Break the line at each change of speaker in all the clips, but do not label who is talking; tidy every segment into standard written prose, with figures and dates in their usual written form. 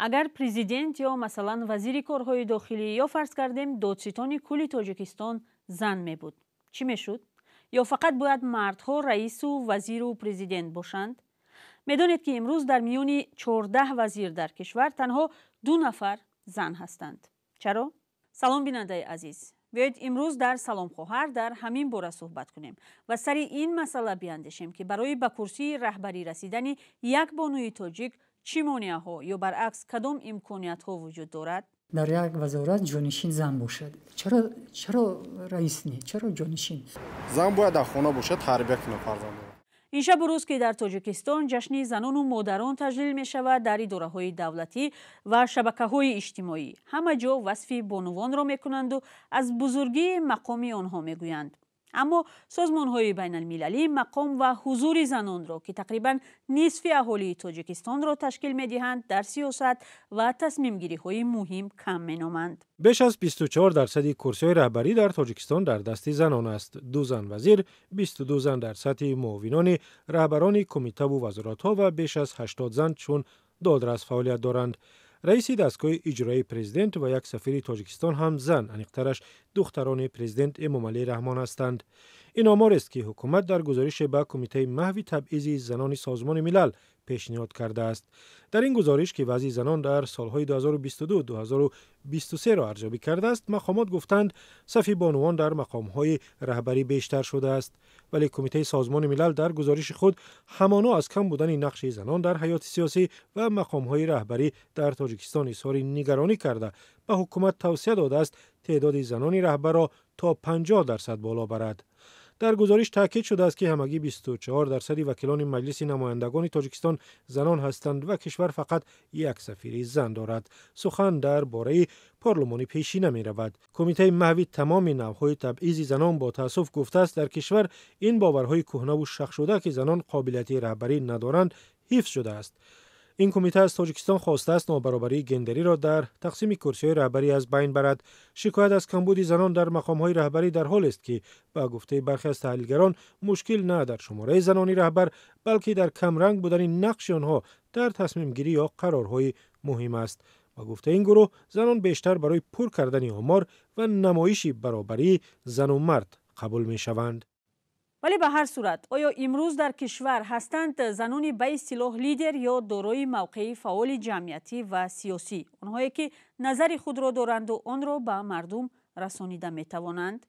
Агар президент ё, масалан, вазири корҳои дохилӣ ё, фарз кардем, додситони кулли Тоҷикистон зан мебуд, чӣ мешуд? Ё фақат бояд мардҳо раису вазиру президент бошанд? Медонед, ки имрӯз дар миёни 14 вазир дар кишвар танҳо 2 нафар зан ҳастанд. Чаро? Салом, бинандаи азиз. Биёед, имрӯз дар «Салом, хоҳар» дар ҳамин бора суҳбат кунем ва сари ин масъала биандешем, ки барои ба курсии раҳбарӣ расидани як бонуи тоҷик чӣ монеаҳо ё, баръакс, кадом имкониятҳо вуҷуд дорад?
Дар як вазорат ҷонишин зан бошад. Чаро, чаро раис не, чаро ҷонишин?
Зан бояд дар хона бошад, тарбия кунад фарзандонро.
Ин шабу рӯз, ки дар Тоҷикистон ҷашни занону модарон таҷлил мешавад, дар идораҳои давлатӣ ва шабакаҳои иҷтимоӣ ҳама ҷо васфи бонувонро мекунанду аз бузургии мақоми онҳо мегӯянд. Аммо созмонҳои байналмилалӣ мақом ва ҳузури занонро, ки тақрибан нисфи аҳолии Тоҷикистонро ташкил медиҳанд, дар сиёсат ва тасмимгириҳои муҳим кам меноманд.
Беш аз 24 дарсади курсиҳои раҳбарӣ дар Тоҷикистон дар дасти занон аст: ду зан вазир, 22 зан дар сатҳи муовинони раҳбарони кумитаву вазоратҳо ва беш аз 80 зан чун додрас фаъолият доранд. Раиси дастгоҳи иҷроии президент ва як сафири Тоҷикистон ҳам зан, аниқтараш духтарони президент Эмомалӣ Раҳмон ҳастанд. Ин оморест, ки ҳукумат дар гузорише ба Кумитаи маҳви табъизи занони Созмони Милал пешниҳод кардааст. Дар ин гузориш, ки вазъи занон дар солҳои 2022-2023-ро арзёбӣ кардааст, мақомот гуфтанд, сафи бонувон дар мақомҳои раҳбарӣ бештар шудааст. Вале Кумитаи Созмони Милал дар гузориши худ ҳамоно аз кам будани нақши занон дар ҳаёти сиёсӣ ва мақомҳои раҳбарӣ дар Тоҷикистон изҳори нигаронӣ карда, ба ҳукумат тавсия додааст, теъдоди занони раҳбарро то 50% боло барад. Дар гузориш таъкид шудааст, ки ҳамагӣ 24 дарсади вакилони Маҷлиси намояндагони Тоҷикистон занон ҳастанд ва кишвар фақат як сафири зан дорад. Сухан дар бораи парлумони пешина меравад. Кумитаи маҳви тамоми навъҳои табъизи занон бо таассуф гуфтааст, дар кишвар ин боварҳои кӯҳнаву шахшуда, ки занон қобилияти раҳбарӣ надоранд, ҳифз шудааст. Ин кумита аз Тоҷикистон хостааст, нобаробарии гендериро дар тақсими курсиҳои раҳбарӣ аз байн барад. Шикоят аз камбуди занон дар мақомҳои раҳбарӣ дар ҳолест, ки ба гуфтаи бархе аз таҳлилгарон, мушкил на дар шумораи занони раҳбар, балки дар камранг будани нақши онҳо дар тасмимгирӣ ё қарорҳои муҳим аст. Ба гуфтаи ин гурӯҳ, занон бештар барои пур кардани омор ва намоиши баробарии зану мард қабул мешаванд.
Вале ба ҳар сурат, оё имрӯз дар кишвар ҳастанд занони ба истилоҳ лидер ё дорои мавқеи фаъоли ҷамъиятӣ ва сиёсӣ, онҳое ки назари худро доранду онро ба мардум расонида метавонанд?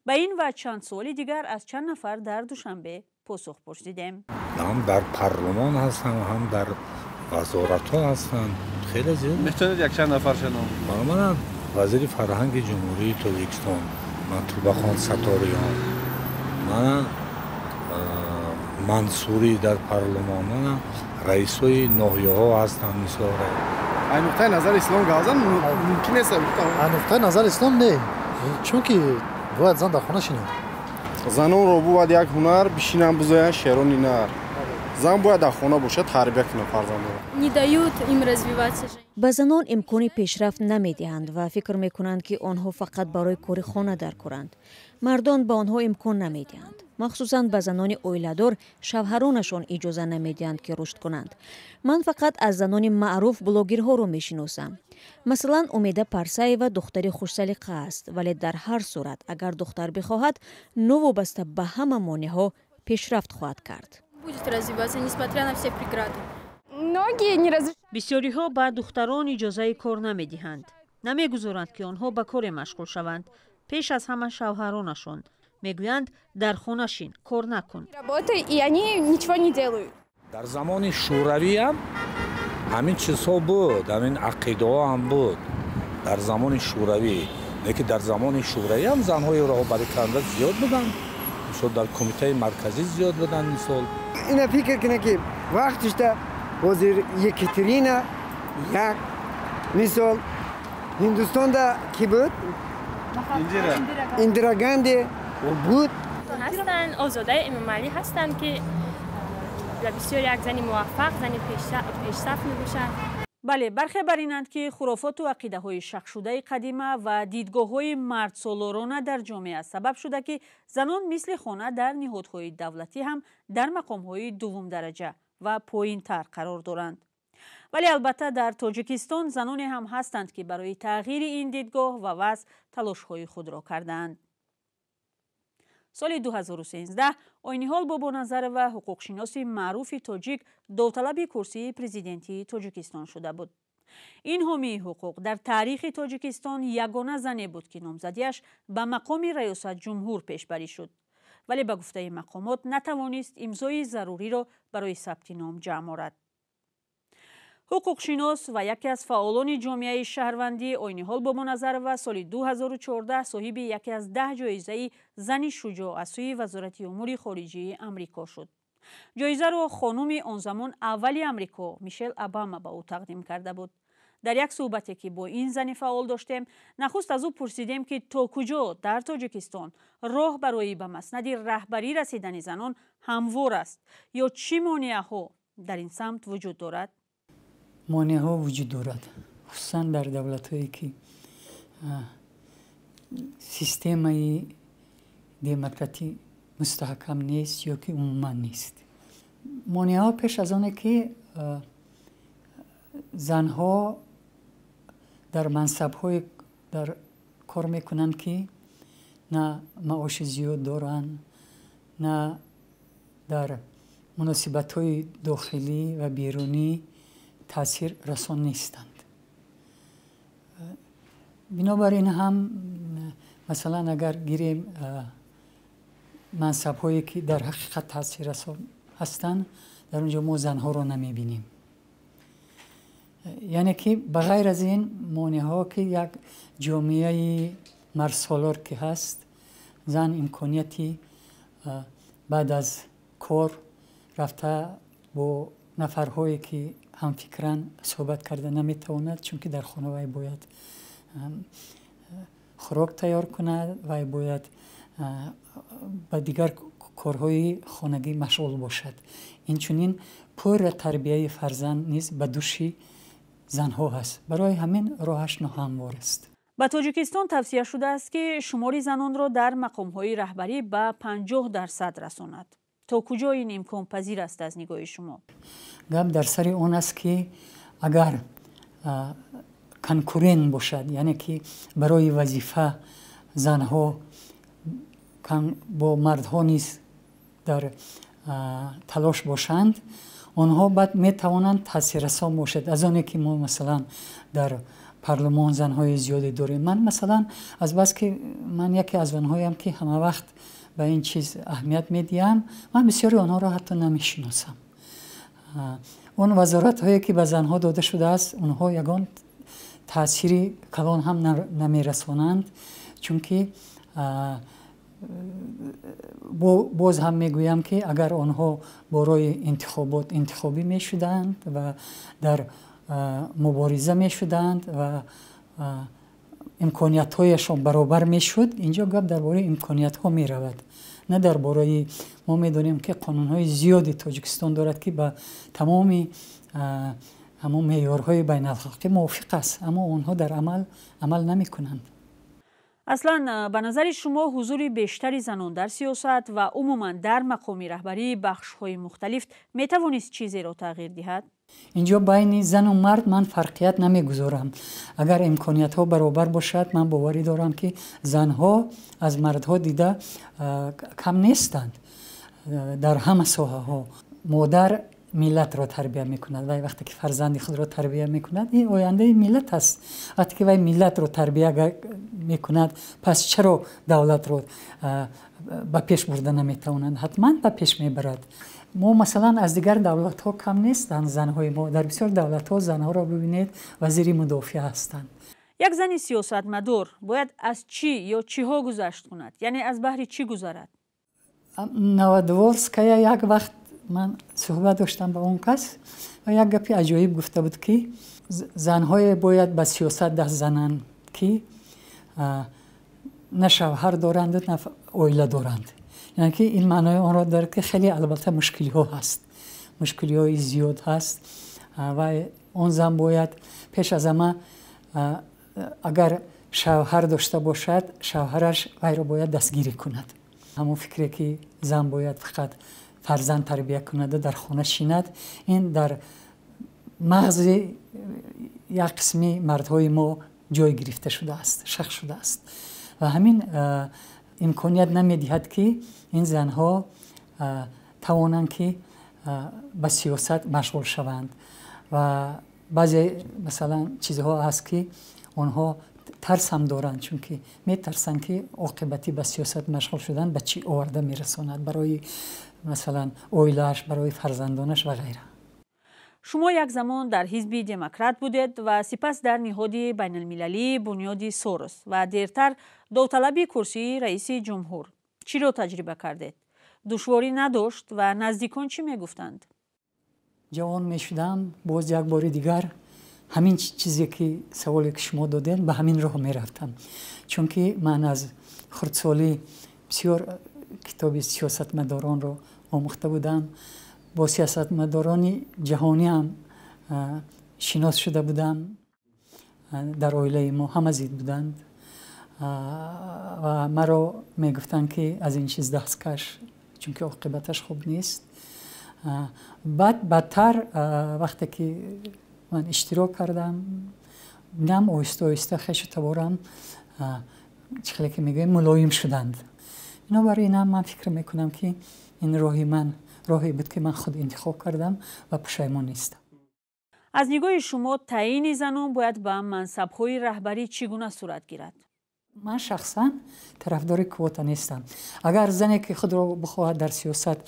Ба ин ва чанд суоли дигар аз чанд нафар дар Душанбе посух пурсидем.
Ҳам дар парлумон ҳастанд, ҳам дар вазоратҳо ҳастанд, хеле зиёд.
Метавонед якчанд нафарша ном?
Мана, вазири фарҳанги Ҷумҳурии Тоҷикистон Матлубахон Саториён, мана Мансурӣ дар парлумон, мана раисои ноҳияҳо ҳастанд, мисол.
Аз нуқтаи назари ислом гап мумкин нест?
Аз нуқтаи назари ислом не, чунки бояд зан дар хона шинад.
Занонро бувад як ҳунар, бишинанд, бизоянд шерони нар. Зан бояд дар хона бошад, тарбия кунад фарзандонро.
Не дают им развиваться.
Ба занон имкони пешрафт намедиҳанд ва фикр мекунанд, ки онҳо фақат барои кори хона даркоранд. Мардон ба онҳо имкон намедиҳанд. Махсусан ба занони оиладор шавҳаронашон иҷоза намедиҳанд, ки рушд кунанд. Ман фақат аз занони маъруф блогерҳоро мешиносам. Масалан, Умеда Парсаева духтари хушсалиқа аст. Вале дар ҳар сурат, агар духтар бихоҳад, новобаста ба ҳама монеъҳо пешрафт хоҳад кард.
Будет развиваться, несмотря на все преграды.
Многие не разрешают.
Бисёриҳо ба духтарон иҷозаи кор намедиҳанд, намегузоранд, ки онҳо ба коре машғул шаванд. Пеш аз ҳама шавҳаронашон мегӯянд: «Дар хона шин, кор накун».
Работай, и они ничего не делают.
Дар замони шӯравиам ҳамин чизҳо буд, ҳамин ақидаҳо ҳам буд дар замони шӯравӣ. Лекин дар замони шӯравиам занҳои роҳбарикарда зиёд буданд, мисол, дар Кумитаи Марказӣ зиёд буданд, мисол.
Ина фикр кунед, ки вақтишта ҳозир Екатерина як мисол, Ҳиндустонда кӣ буд, Индира Ганди буд.
Ҳастанд, Озодаи Эмомалӣ ҳастанд, ки бисёр як зани муваффақ, зани пешсаф мебошад.
Бале, бархе бар инанд, ки хурофоту ақидаҳои шахшудаи қадима ва дидгоҳҳои мардсолорона дар ҷомеа сабаб шуда, ки занон мисли хона дар ниҳодҳои давлатӣ ҳам дар мақомҳои дуввумдараҷа ва поинтар қарор доранд. Вале албатта дар Тоҷикистон заноне ҳам ҳастанд, ки барои тағйири ин дидгоҳ ва вазъ талошҳои худро кардаанд. Соли 2013 Ойниҳол Бобоназарова, ҳуқуқшиноси маъруфи тоҷик, довталаби курсии президентии Тоҷикистон шуда буд. Ин ҳомии ҳуқуқ дар таърихи Тоҷикистон ягона зане буд, ки номзадиаш ба мақоми раёсат ҷумҳур пешбарӣ шуд. Вале ба гуфтаи мақомот натавонист имзои заруриро барои сабти ном ҷамъ орад. Ҳуқуқшинос ва яке аз фаъолони ҷомеаи шаҳрвандӣ Ойниҳол Бобоназарова соли 2014 соҳиби яке аз 10 ҷоизаи зани шуҷоъ аз сӯи Вазорати умури хориҷии Амрико шуд. Ҷоизаро хонуми он замон аввали Амрико Мишел Обама ба ӯ тақдим карда буд. Дар як суҳбате, ки бо ин зани фаъол доштем, нахуст аз ӯ пурсидем, ки то куҷо дар Тоҷикистон роҳ барои ба маснади раҳбарӣ расидани занон ҳамвор аст ё чӣ монеаҳо дар ин самт вуҷуд дорад?
Монеаҳо вуҷуд дорад, хусусан дар давлатҳое, ки системаи демократӣ мустаҳкам нест ё ки умуман нест. Монеаҳо пеш аз оне, ки занҳо дар мансабҳое дар кор мекунанд, ки на маоши зиёд доранд, на дар муносибатҳои дохилӣ ва берунӣ таъсир расон нестанд. Бинобар ин ҳам, масалан, агар гирем мансабҳое, ки дар ҳақиқат таъсиррасон ҳастанд, дар он ҷо мо занҳоро намебинем. Яъне ки ба ғайр аз ин монеаҳо, ки як ҷомеаи мардсолор ки ҳаст, зан имконияти баъд аз кор рафта бо нафарҳое, ки ҳамфикран, суҳбат карда наметавонад, чунки дар хона вай бояд хӯрок тайёр кунад, вай бояд ба дигар корҳои хонагӣ машғул бошад. Инчунин пурра тарбияи фарзанд низ ба души занҳо ҳаст. Барои ҳамин роҳаш ноҳамвор аст.
Ба Тоҷикистон тавсия шудааст, ки шумори занонро дар мақомҳои раҳбарӣ ба 50% расонад. То куҷо ин имконпазир аст аз нигоҳи шумо?
Гап дар сари он аст, ки агар конкурент бошад, яъне ки барои вазифа занҳо бо мардҳо низ дар талош бошанд, онҳо баъд метавонанд таъсиррасон бошад. Аз оне ки мо, масалан, дар парлумон занҳои зиёде дорем, ман, масалан, азбаски ман яке аз онҳоям, ки ҳама вақт ба ин чиз аҳамият медиҳам, ман бисёри онҳоро ҳатто намешиносам. Он вазоратҳое, ки ба занҳо дода шудааст, онҳо ягон таъсири калон ҳам намерасонанд, чунки боз ҳам мегӯям, ки агар онҳо барои интихобот интихобӣ мешуданд ва дар мубориза мешуданд ва имкониятҳояшон баробар мешуд, инҷо гап дар бораи имкониятҳо меравад, на дар бораи. Мо медонем, ки қонунҳои зиёди Тоҷикистон дорад, ки ба тамоми ҳамон меъёрҳои байналхалқӣ мувофиқ аст, аммо онҳо дар амал амал намекунанд.
Аслан, ба назари шумо, ҳузури бештари занон дар сиёсат ва умуман дар мақоми раҳбарии бахшҳои мухталиф метавонист чизеро тағйир диҳад?
Инҷо байни зану мард ман фарқият намегузорам. Агар имкониятҳо баробар бошад, ман боварӣ дорам, ки занҳо аз мардҳо дида кам нестанд дар ҳама соҳаҳо. Модар миллатро тарбия мекунад. Вай вақте ки фарзанди худро тарбия мекунад, ин ояндаи миллат аст. Вақте ки вай миллатро тарбия мекунад, пас чаро давлатро ба пеш бурда наметавонад? Ҳатман ба пеш мебарад. Мо, масалан, аз дигар давлатҳо кам нестанд занҳои мо. Дар бисёр давлатҳо занҳоро бибинед, вазири мудофиа ҳастанд.
Як зани сиёсатмадор бояд аз чӣ ё чиҳо гузашт кунад, яъне аз баҳри чӣ гузарад?
Новодворская, як вақт ман суҳбат доштам ба он кас ва як гапи аҷоиб гуфта буд, ки занҳое бояд ба сиёсат даст зананд, ки на шавҳар доранду, на оила доранд. Яъне ки ин маънои онро дорад, ки хеле албатта мушкилиҳо ҳаст, мушкилиҳои зиёд ҳаст ва он зан бояд пеш аз ҳама, агар шавҳар дошта бошад, шавҳараш вайро бояд дастгирӣ кунад. Ҳамон фикре, ки зан бояд фақат фарзанд тарбия кунаду дар хона шинад, ин дар мағзи як қисми мардҳои мо ҷой гирифта шудааст, шах шудааст ва ҳамин имконият намедиҳад, ки ин занҳо тавонанд, ки ба сиёсат машғул шаванд. Ва баъзе, масалан, чизҳо ҳаст, ки онҳо тарс ҳам доранд, чунки метарсанд, ки оқибати ба сиёсат машғул шудан ба чӣ оварда мерасонад барои, масалан, оилааш, барои фарзандонаш ва ғайра.
Шумо як замон дар Ҳизби Демократ будед ва сипас дар ниҳоди байналмилалии Бунёди Сорос ва дертар довталаби курсии раиси ҷумҳур. Чиро таҷриба кардед? Душворӣ надошт ва наздикон чӣ мегуфтанд?
Ҷавон мешудам, боз як бори дигар ҳамин чизе ки саволе ки шумо додед, ба ҳамин роҳ мерафтам, чунки ман аз хурдсолӣ бисёр китоби сиёсатмадоронро омӯхта будам, бо сиёсатмадорони ҷаҳониам шинос шуда будам. Дар оилаи мо ҳама зид буданд ва маро мегуфтанд, ки аз ин чиз даст каш, чунки оқибаташ хуб нест. Баъд баъдтар, вақте ки ман иштирок кардам, нам оҳиста оҳиста хешу таборам, чӣ хеле ки мегӯем, мулоим шуданд. Бинобар инам ман фикр мекунам, ки ин роҳи ман роҳе буд, ки ман худ интихоб кардам ва пушаймон нестам.
Аз нигоҳи шумо, таъйини занон бояд ба мансабҳои раҳбарӣ чӣ гуна сурат гирад?
Ман шахсан тарафдори квота нестам. Агар зане ки худро бихоҳад дар сиёсат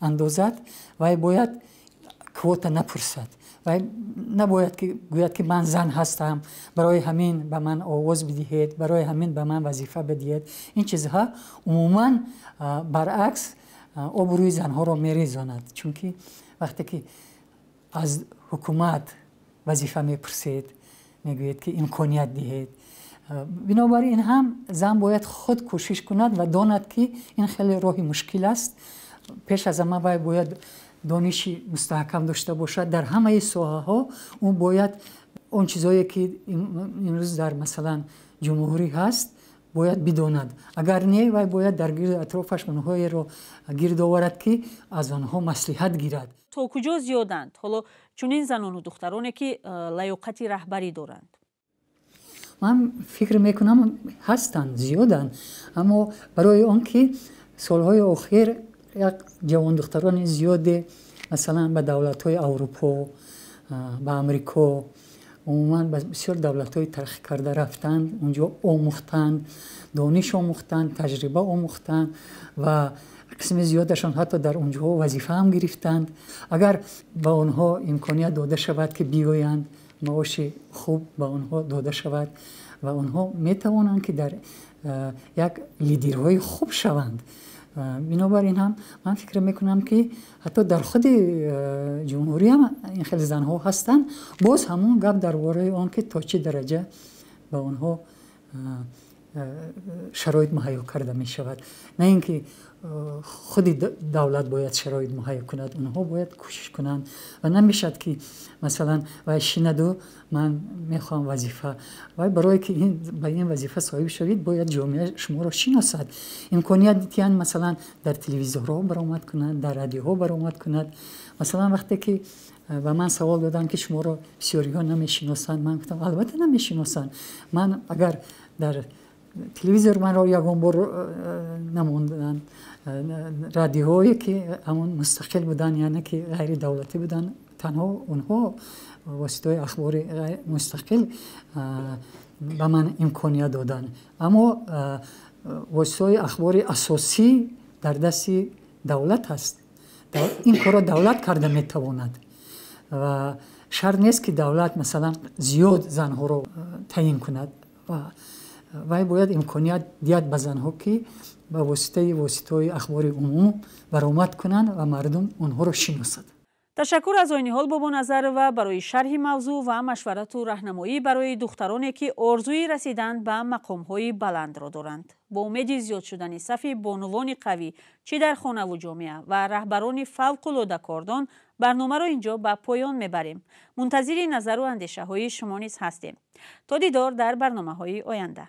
андозад, вай бояд квота напурсад, вай набояд ки гӯяд, ки ман зан ҳастам, барои ҳамин ба ман овоз бидиҳед, барои ҳамин ба ман вазифа бидиҳед. Ин чизҳо умуман баръакс обрӯи занҳоро мерезонад, чунки вақте ки аз ҳукумат вазифа мепурсед, мегӯед, ки имконият диҳед. Бинобар ин ҳам зан бояд худ кӯшиш кунад ва донад, ки ин хеле роҳи мушкил аст. Пеш аз ҳама вай бояд дониши мустаҳкам дошта бошад дар ҳамаи соҳаҳо. Ӯ бояд он чизҳое ки имрӯз дар, масалан, ҷумҳурӣ ҳаст, бояд бидонад. Агар не, вай бояд дар гирду атрофаш онҳоеро гирд оварад, ки аз онҳо маслиҳат гирад.
То куҷо зиёданд ҳоло чунин занону духтароне, ки лаёқати раҳбарӣ доранд?
Ман фикр мекунам, ҳастанд, зиёданд, аммо барои он ки солҳои охир як ҷавондухтарони зиёде, масалан, ба давлатҳои Аврупо, ба Амрико, умуман ба бисёр давлатҳои тараққӣ карда рафтанд, унҷо омӯхтанд, дониш омӯхтанд, таҷриба омӯхтанд ва қисми зиёдашон ҳатто дар унҷоҳо вазифа ҳам гирифтанд. Агар ба онҳо имконият дода шавад, ки биёянд, маоши хуб ба онҳо дода шавад, ва онҳо метавонанд, ки дар як лидерҳои хуб шаванд. Бинобар ин ҳам ман фикр мекунам, ки ҳатто дар худи ҷумҳурӣ ҳам ин хеле занҳо ҳастанд. Боз ҳамон гап дар бораи он ки то чӣ дараҷа ба онҳо шароит муҳайё карда мешавад, на ин ки худи давлат бояд шароит муҳайё кунад, онҳо бояд кӯшиш кунанд. Ва намешавад, ки, масалан, вай шинаду ман мехоҳам вазифа. Вай барое ки ба ин вазифа соҳиб шавед, бояд ҷомеа шуморо шиносад, имконият диҳанд, масалан, дар телевизорҳо баромад кунад, дар радиоҳо баромад кунад. Масалан, вақте ки ба ман савол доданд, ки шуморо бисёриҳо намешиносанд, ман гуфтам: албатта намешиносанд. Ман агар дар телевизор манро ягон бор намонданд, радиоҳое ки ҳамон мустақил буданд, яъне ки ғайридавлатӣ буданд, танҳо онҳо, воситаҳои ахбори мустақил, ба ман имконият доданд. Аммо воситаҳои ахбори асосӣ дар дасти давлат аст. Ин корро давлат карда метавонад ва шарт нест, ки давлат, масалан, зиёд занҳоро таъин кунад. Ва вай бояд имконият диҳад ба занҳо, ки ба воситаи воситаҳои ахбори умум баромад кунанд ва мардум онҳоро шиносад.
Ташаккур аз Ойниҳол Бобоназарова барои шарҳи мавзӯъ ва машварату раҳнамоӣ барои духтароне, ки орзуи расидан ба мақомҳои баландро доранд. Бо умеди зиёд шудани сафи бонувони қавӣ чӣ дар хонаву ҷомеа ва раҳбарони фавқулода кордон, барномаро инҷо ба поён мебарем. Мунтазири назару андешаҳои шумо низ ҳастем. То дидор дар барномаҳои оянда.